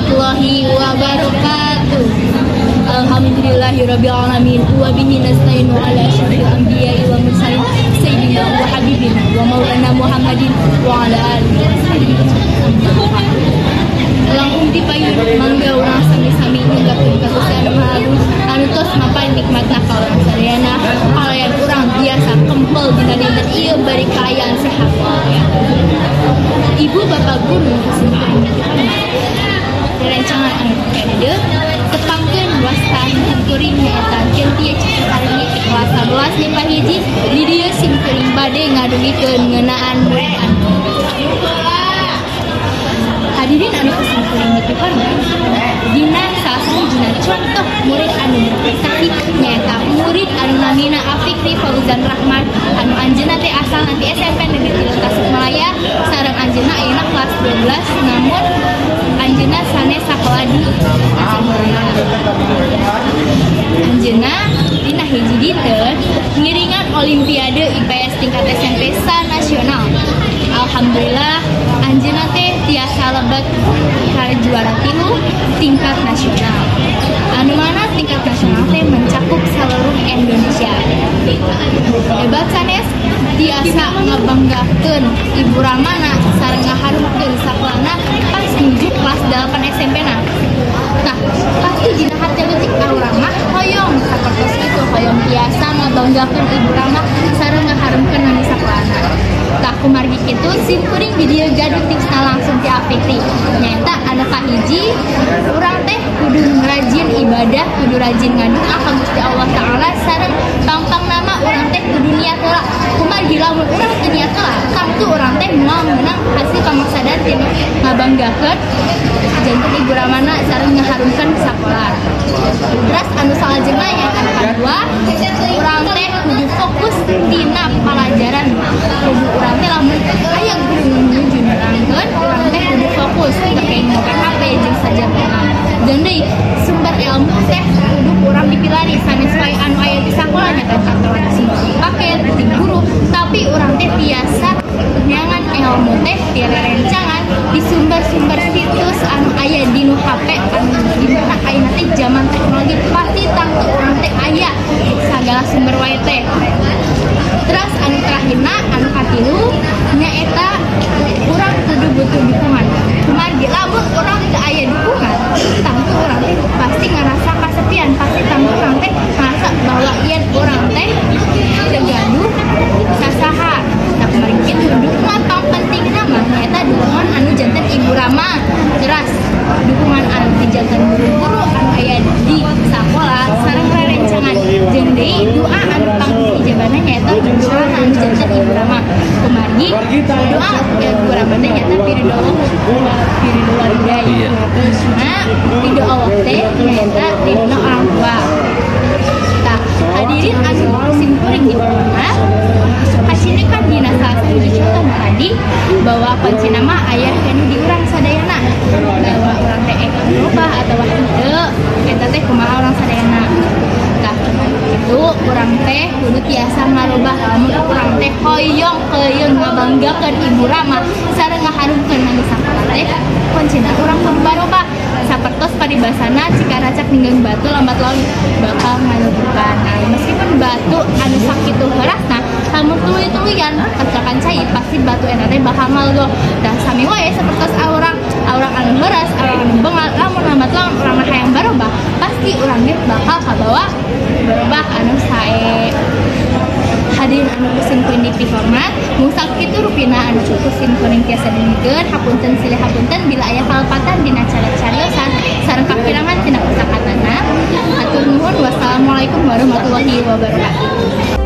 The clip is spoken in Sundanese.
warahmatullahi wabarakatuh. Alhamdulillahirabbil alamin wa bihi nasta'inu ala asyrafil anbiya'i wal mursalin sayyidina wa habibina wa maulana Muhammadin wa ala alihi washabihi ajma'in. Langkung ti payun mangga urang sami-sami nyunggakeun ka Gusti Anu Maha Agung anu tos mapan nikmatna ka urang sadayana kalayan urang biasa kempel dina dinten ieu bari kaayaan sehat walafiat. Ibu bapak guru rerencangan anu kadieu tepangkeun wasta simkuring nyaeta Kentia Citra ti kelas 11 MIPA 1 di dieu simkuring bade ngadugikeun ngeunaan murid anu. Hadirin anu simkuring dipihormat, dina salah sahijina contoh murid anu berprestasi nyaeta murid anu namina Afikri Fauzan Rahman anu anjeunna teh asalna ti SMP Negeri 3 Tasikmalaya sareng anjeunna ayeuna kelas 12 namun anjeunna sanes sakola di Tasikmalaya. Anjeunna dina hiji dinten ngiringan Olimpiade IPS tingkat SMP sa-nasional. Alhamdulillah anjeunna teh tiasa lebet ka juara 3 tingkat nasional. Anu mana tingkat nasional teh mencakup seluruh Indonesia. Hebat sanes tiasa ngabanggakeun ibu ramana sareng ngaharumkeun sakolana pas nuju kelas 8 SMP na. Nah, pasti dina hati leutik urang mah hoyong sapertos kitu, hoyong tiasa ngabanggakeun ibu rama sareng ngaharumkeun nami sakolana. Tah kumargi kitu simkuring di dieu gaduh tipsna langsung ti Afikri. Nyaeta anu kahiji urang teh kudu rajin ibadah, kudu rajin ngadoa ka Gusti Allah Taala sareng pangpang nama urang teh kudu niat heula. Kumargi lamun urang teu niat heula, tangtu urang teh moal meunang hasil pamaksadan tina ngabanggakeun janten ibu ramana sareng ngaharumkeun sakola. Terus anu salajengna yang anu kadua, urang teh kudu fokus tina palajaran. Kudu urang teh lamun aya guru nuju nerangkeun, urang teh kudu fokus teu kenging make HP jeung sajabana. Dan deui sumber ilmu teh kudu urang dipilari sanes wae anu aya di sakola nya teh dipake ti guru, tapi urang teh tiasa neangan ilmu teh ti rerencangan di sumber-sumber situs anu aya di nu HP anu di mana ayeuna teh zaman teknologi pasti tangtu urang teh aya sagala sumber wae teh. Terus anu terakhirna anu katilu nyaeta urang kudu butuh dukungan. Kumargi lamun urang teu aya dukungan, tangtu urang teh pasti ngarasa kasepian, pasti tangtu urang teh ngarasa bahwa yen urang teh teu gaduh sasaha. Nah kumargi kitu dukungan pang pentingna mah nyaeta dukungan anu janten ibu rama. Terus dukungan anu ti janten guru-guru anu aya di sakola sareng rerencangan jeung deui doa anu pang ijabahna nyaeta doa anu janten ibu rama. Kumargi doa ibu rama teh nyaeta piridho Allah, piridho walidain. Nah, ridho Allah teh nyaeta ridho orang tua. Tah, hadirin anu simkuring dihormat, kasine kan dina salah satu contoh tadi bahwa kuncina mah aya kanu di urang sadayana bahwa urang teh berubah atawa henteu eta teh kumaha urang sadayana. Tah kitu urang teh kudu tiasa ngarubah lamun urang teh hoyong keuyeuh ngabanggakeun ibu rama sareng ngaharumkeun nami sakola teh kuncina urang kudu barobah. Sapertos paribasana cikaracak ninggang batu lambat laun bakal ngalubukan. Nah, meskipun batu anu sakitu heurasna lamun tuluy-tuluyan kacakan cai pasti batu eta teh bakal ngalugo. Tah sami wae sapertos urang anu heuras, urang anu bengal lamun lambat laun urang hayang barobah pasti urang ge bakal kabawa berubah anu sae. Hadirin anu simkuring dipihormat, mung sakitu rupina anu cukup simkuring tiasa dugikeun, hapunten silih hapunten bila aya kalepatan dina cara-cariosan sareng kakirangan tina kosakatana. Hatur nuhun, wassalamualaikum warahmatullahi wabarakatuh.